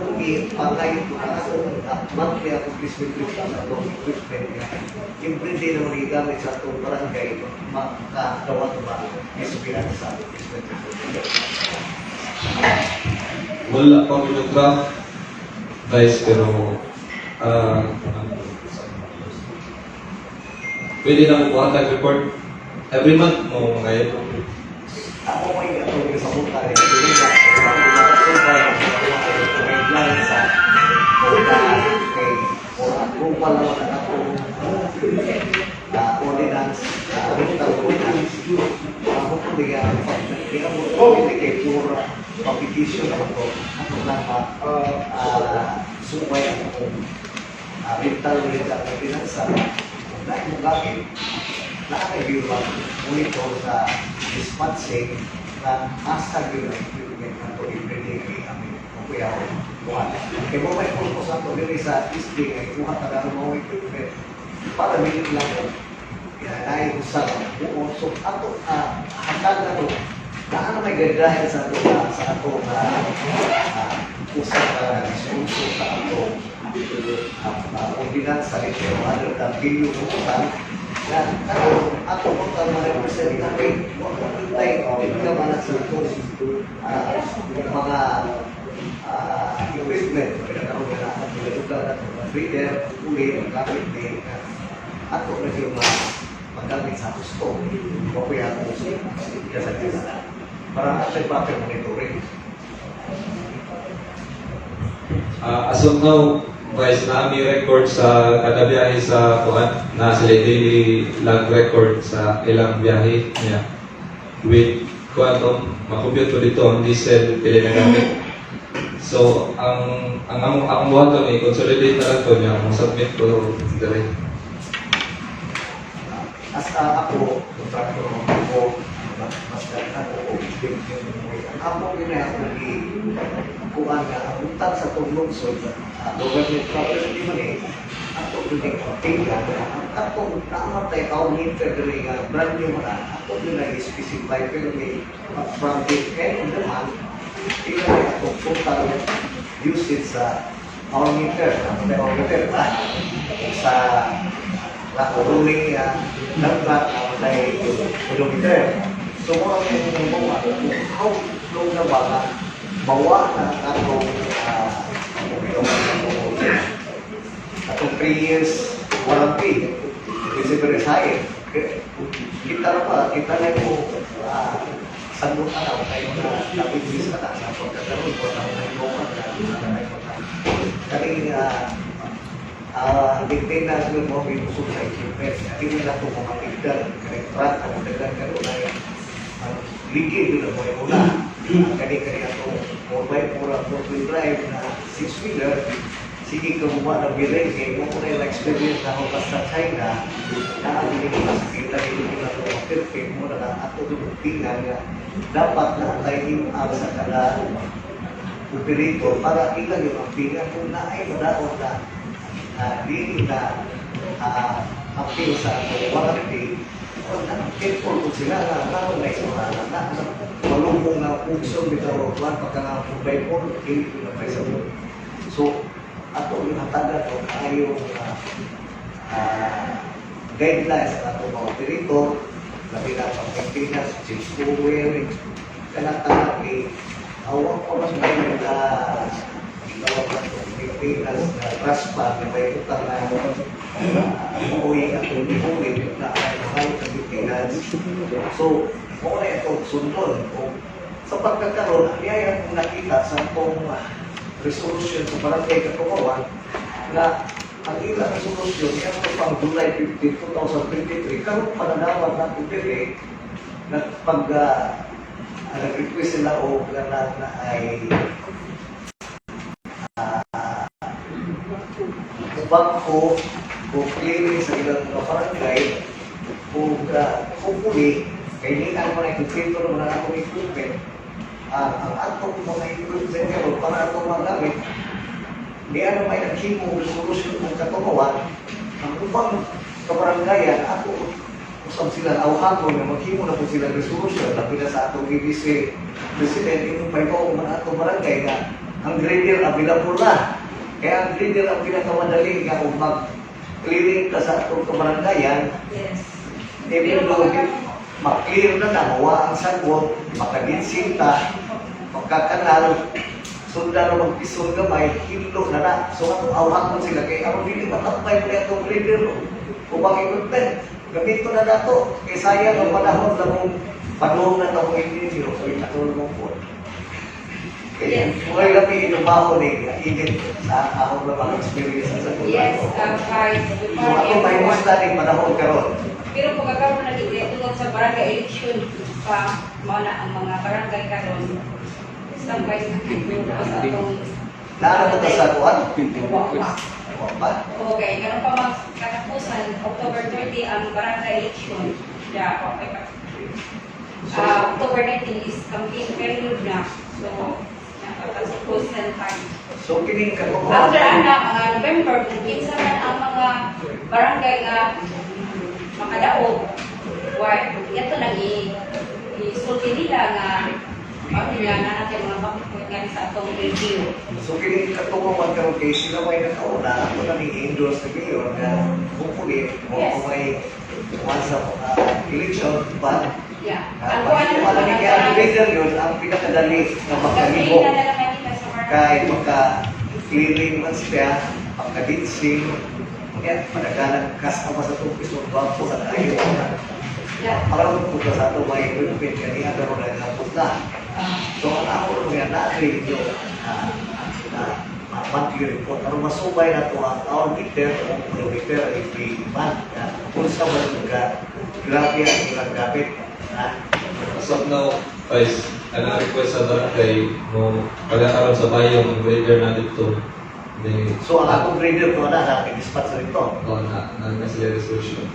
Akong ipangay ko na ako monthly akong equipment sa atong equipment nga every day naman gigamit sa atong barangay, makadawat ba experience sa equipment? Wala pa ko draft, Vice, pero pwede na mo kuha tag report every month mo ngayon. Ako may atong sa buta rin dili ba makasubay ang guideline sa buta kay or approval naman ang atong ordinance, rental ordinance. Ako po di ka di ka mo hindi kay pure publication naman to. Ato lang ma subay ang atong rental rental ordinance kung dahil mo gamit naa gyud monitor sa dispatching na asa gyud ang equipment nato everyday kay kami o kuya o kuha. Kay mo may purpose ato diri sa SD nga ikuha ta ang mga equipment para dili lang mo naay usa ka buo. So ato hatag na to naa na may guideline sa ato usa ka diskurso sa ato ordinance sa retail other than billion utang na karon ato mo ka ma-represent na kay wa mo hintay ka man sa atong mga equipment pinakaroon na pinagduga na mga breeder uli ang gamit ni ato na yung magamit sa gusto wa ko yan sa para at proper monitoring. As of now, Vice, naami record sa kada biyahe sa kuan na sila daily log record sa ilang biyahe niya. With kuan to, makompute ko dito ang diesel pila na gamit. So, ang among akong buhaton ni consolidate na lang to niya, mo submit ko dire. As ako, contractor ako, mas daghan ko ang ako gina ako gi kuan nga ang utang sa atong lungsod, government property man eh, ato gyud ning kapingan ang atong naamatay power meter diri nga brand new man, ato gyud na specify pero may from the end of the month pila na atong total usage sa power meter, namatay power meter ba sa rolling number, namatay odometer. So mo ang mga how long na ba nga mawa na atong atong 3 years warranty kasi pero. Kita na pa, kita na mo sagot na tayo mga nabibis na sa pagkakaroon ko na may mga na mga kaning maintenance mo mo usog sa equipment. Dili na ito mga tigdan kaning truck ang daghan karon ay ang ligid na mo una kani kani atong 4x4, 4-wheel drive na 6-wheeler, sige ka gumawa ng birin kay mo na yung experience na ako sa China na ang dili ko kita dili ko na ito perfect mo na ato yung tingnan nga dapat na tayo MR sa kada operator para ilang yung ang kung naay madaot na dili na appeal sa atong warranty o na careful kung sila na naroon na isang na na malumong na pugson bitaw kuan pagka nga 4x4 dili ko na sa. So ato yung hatagan o kayong guidelines sa atong mga operator, labi na pag maintenance, change oil, kanang tanan kay awang ko mas may na tawag na ito, maintenance na trust fund na may utang na umuwi atong iuwi na ay mahal sa maintenance. So, mo na itong sundon. O, sa pagkakaroon, ang niyaya akong nakita sa atong resolution sa barangay Katumawan na ang ilang resolution niya pang July 15, 2023, karon pananawag nato diri na pag nag-request sila o na, na ay bangko o clearing sa ilang mga barangay o hopefully kay ni ang mga equipment naman ang atong equipment, ang atong mga equipment karon para atong magamit di ano may naghimo resolution ng Katumawan. Ang ubang kabarangayan ako usab sila awhagon nga maghimo na po sila resolution, labi na sa atong ABC president, imong pahibaw man atong barangay nga Ang grader available na. Kaya ang grader ang pinakamadali nga kung mag-clearing ka sa atong kabarangayan, even though ma-clear na na, mawa ang sagot, makaditsing ta, makakanal, sundan na magpison gamay, hinlo na na. So atong awakon sila kay aron dili matambay mo na itong grader o ubang equipment. Gamito na nato. Kay sayang ang panahon na kung panahon na itong engineer, so itulong mo po. Kaya kung lami inubaho ni init sa akong na mga experience sa Yes, guys, So before ako may everyone. musta ni panahon karon. Pero pagkakaroon na gid tungod sa barangay election pa, mao na ang mga barangay karon. Some guys sa atong Naano ko ta sa kuan? Wa pa. Wa pa. Okay, karon pa mag katapusan October 30 ang barangay election. Yeah, okay pa. So, October 19 is campaign period na. So, nakakasupusan time. So kining karon. After ana, mga November, kung kinsa man ang mga barangay nga makadaog, why, ito lang isulti nila nga ano nila na natin mga bakit nga sa atong review. So kining katungo karon kay sila may nakauna, ako na ni endorse na mayor nga hopefully mo may kuan sa election, but Ang kuan na wala ni kaya ang leader yun ang pinakadali nga makalibog na lang nila sa barangay. Kay maka clearing man siya, pagka-ditching, kaya panagalan kas pa sa itong piso, gwapo na kayo. Parang kung sa ato may equipment kaniya, pero nagapot na. So ang ako nga na inyo monthly report. Ano masubay na ito ang our meter o kilometer every month. Kung sa man ka, grabe ang ilang gamit. As of now, guys, ang request sa barangay mo pagkakaroon sa bayong ang grader na dito. Ni So ang akong grader ko na, natin-dispatch na ito. Oh, na na, na sila resolution.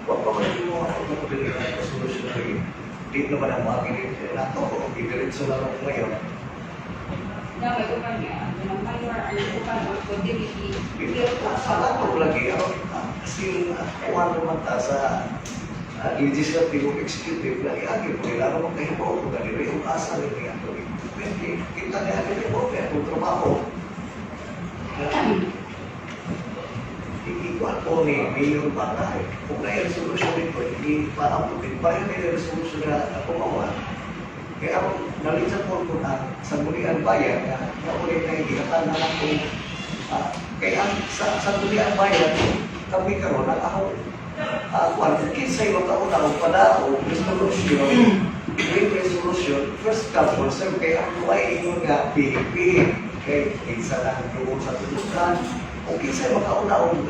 Huwag pa man mo ako na ng resolution na rin. Di naman ang mga ginito na ito. Kung gidiretso na lang ngayon. Na may upan niya, ang mayor, ang upan o coordinate. Pero Sa ato lagi, ano, kasi kuha naman ta sa legislative o executive, lagi agi po nila, ano magkahibaw ko ganito, yung asa rin niya ito. Kita niya rin mo, kaya itong trabaho. Ikuan ko ni Mayor Bata, eh, kung na resolution nito, hindi pa ang tubig, pa yung resolution na kumawa. Kaya ako, nalitsa po ko na sa Sangguniang Bayan, na naulit na ihatan na lang kung kaya ang sa Sangguniang Bayan, kami karon ang ako, kuan, kinsay makauna og padao, resolution, with resolution, first come, first serve, kaya ang ay ingon nga, pihi-pihi, kay kinsa lang doon sa tulugan, o kinsay makauna og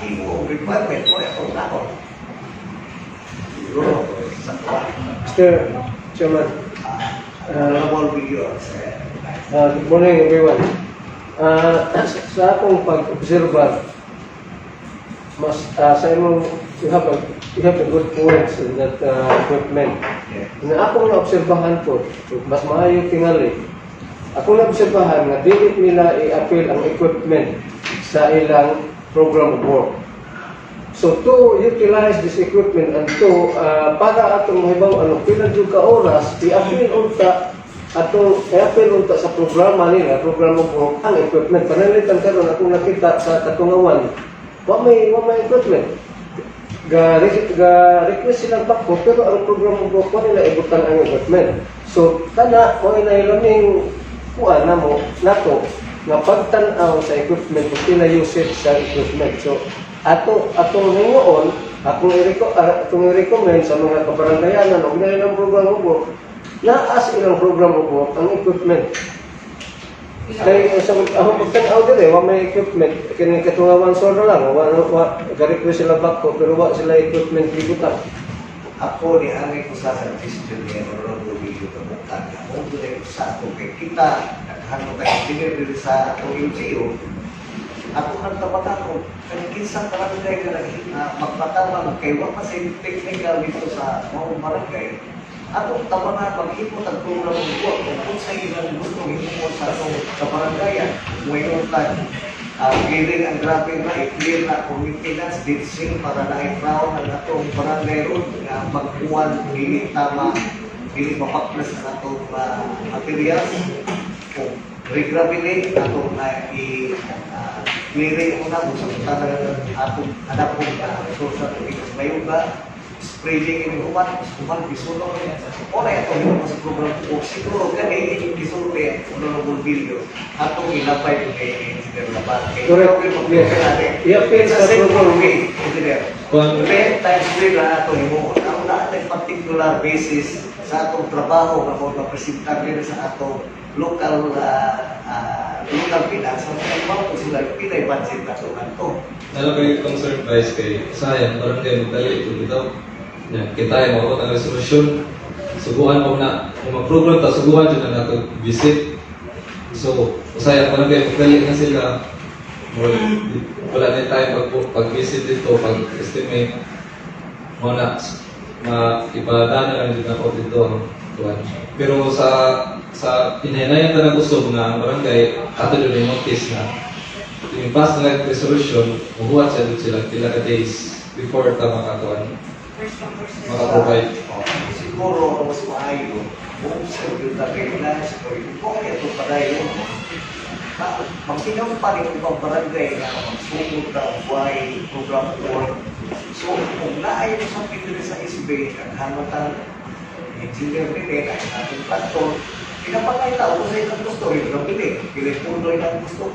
himo og requirement, mo atong nako. Siguro, sa kuan. Mr. Chairman, Honorable Mayor, sir. Good morning, everyone. Sa akong pag-obserba, mas sa imong you have a good points in that equipment. Na akong naobserbahan ko, mas maayo tingali. Akong naobserbahan nga dili nila i-appeal ang equipment sa ilang program of work. So to utilize this equipment and to para atong mahibaw ano pila jud ka oras i-appeal unta atong i-appeal unta sa programa nila, program of work, ang equipment. Pananglitan karon akong nakita sa Katungawan, wa may equipment. Ga request silang bako pero ang program of work wa nila ibutang ang equipment. So kana mo inay laming kuan namo nato nga pagtan-aw sa equipment ug pila usage sa equipment. So ato atong ningoon, atong i-recommend sa mga kabarangayanan og na ilang program of work, naa sa ilang program of work ang equipment. Kay sa ako pagtan-aw dire wa may equipment, kini Katungawan Sur lang, wa wa ga-request sila bako pero wa sila equipment gibutang. Ako ni angay ko sa suggestion ni Honorable Mayor Kabukan. Ako doon sa ako kay kita naghanong kay engineer diri sa atong LGU. Ako nang tabatan ko kani kinsang barangay ka nag magpatabang kay wa pa sa technical dito sa maong barangay. Atong tabangan maghimo tag program of work kung unsay ilang gusto himo sa atong kabarangayan. Muingon ta clearing ang grabe na, i-clear na kung maintenance ditching para na i-crown ang atong barangay road nga magkuwan dili tama, dili mapaklas ang atong materials. Kung Regraveling atong i clearing una kung sa tanan atong hanapon na resource ato sa Bayuga, spreading ini human human bisuno o na ito himo sa program o siguro kani inyong gisulti, Honorable Bilio, atong ilapay kay Engineer Laban kay Correct. Yes. I-appeal It's sa a simple program. way, Engineer. Kung 10 times 3 na ato himuon. Ang naa particular basis sa atong trabaho nga mo mapresentar nila sa atong local finance. Ang kaya mo sila pilay budget na to kanto. Nalo kay concern, Vice, kay sayang barangay magdali ito bitaw. Ya, kita ay maabot ang resolusyon. Suguan mo na kung mag-program ta, suguan jud na nato visit. So, usay ang barangay magdali na sila. Wala, wala na tayo pag visit dito, pag estimate mo na ma ipadana lang din ako dito ang kuan. Pero sa hinahinayan ta nag-usog na ang barangay ato jud yung notice na yung pass na resolution, muhuwat siya doon sila pila ka days before ta makatuan, First come, first serve. maka-provide. Oh, siguro ang mas maayo, mo-observe yung guidelines o yung kung ito padayon, magtinong pa rin ibang barangay na magsugod na buhay program work. So, kung naay mo sa pinili sa SB, ang hamatan, engineer nila, ay natin pastor, pinapakita ko sa ilang gusto, yung nabili, pili puno ilang gusto.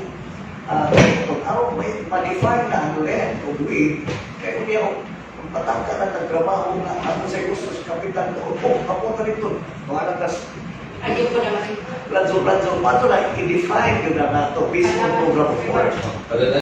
Kung araw may ma-define na ang length of way, kaya niya, kung patangka na nagtrabaho na ako sa gusto sa kapitan, o oh, ako na rito, mga nakas, Ayaw ko naman. planzo, planzo, pato na i-define yun na nato based on program of work. Padala